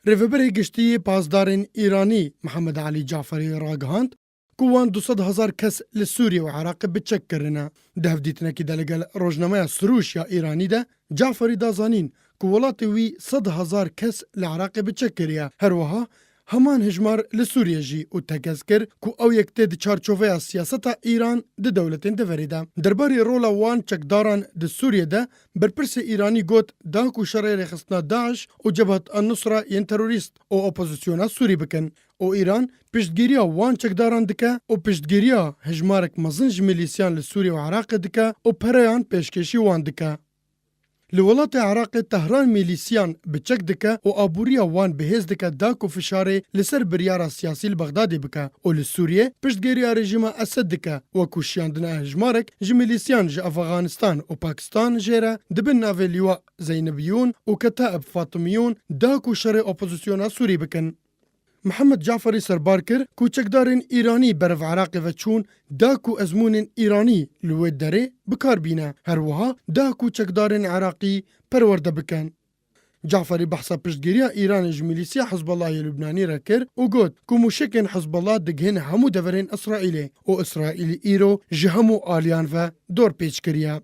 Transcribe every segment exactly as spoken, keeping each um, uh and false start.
Rêveberê Giştî yê Pasdarên Îranî Mihemed Elî Caferî ragihand ku wan du sed hezar kes li Sûriyê û Iraqê bi çek kirine. Di hevdîtinekî de li gel rojnameya Sirûş ya Îranî de, Caferî da zanîn ku welatê wî sed hezar kes li Iraqê bi çek kiriye. Her wiha heman hejmar li Sûriyê jî û tekez kir ku ew yek tê di çarçoveya siyaseta Îran di dewletên deverê de. Derbarê rola wan çekdaran di Sûriyê de berpirsê Îranî got, da ku şerê rêxistina DAIŞ û Cebhat an-Nusra yên terorîst û opozisyona Sûrî bikin. Û Îran piştgiriya wan çekdaran dike û piştgiriya hejmarek mezin ji milîsyan li Sûriyê û Iraqê dike û pereyan pêşkêşî wan dike. Li welatê Iraqê Tehran milîsyan bi çek dike û aboriya wan bihêz dike da ku fişarê li ser biryara siyasî li Bexdadê bike û li Sûriyê piştgiriya rejîma Esed dike, wekû şiyandina hejmarek ji milîsyan ji Efxanistan û Pakistan jê re di bin navê Lîwa Zeynebiyûn û Ketaib Fatimiyûn da ku şerê opozisyona Sûrî bikin. Mihemed Caferî serbar kir ku çekdarên Îranî berev Iraqê ve çûn da ku ezmûnên Îranî li wê derê bi kar bîne. Her wiha da ku çekdarên Iraqî perwerde bikin. Caferî behsa piştgiriya Îranê ji milîsiya Hizbullahê Lubnanî re kir û got ku mûşekên Hizbullah digihên hemû deverên Îsraîlê û Îsraîl îro ji hemû aliyan ve dorpêç kiriye.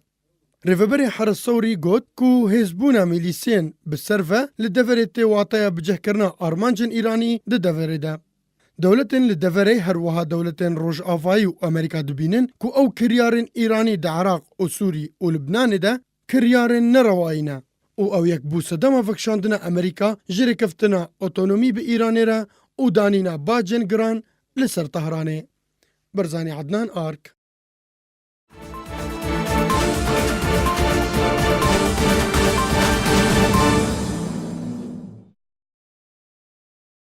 Rêveberê Heres Sewrî got ku hêzbûna milîsiyên bi ser ve li deverê tê wateya bicihkirina armancên Îranî di deverê de. Dewletên li deverê her wiha dewletên Rojavayî û Amerîka dibînin ku ew kiryarên Îranî di Iraq û Sûrî û Libnanê de kiryarên nerewayî ne û ew yek bû sedema vekişandina Amerîka ji rêkeftina otonomî bi Îranê re û danîna bacên giran li ser Tehranê. Berzanî Ednan Ark.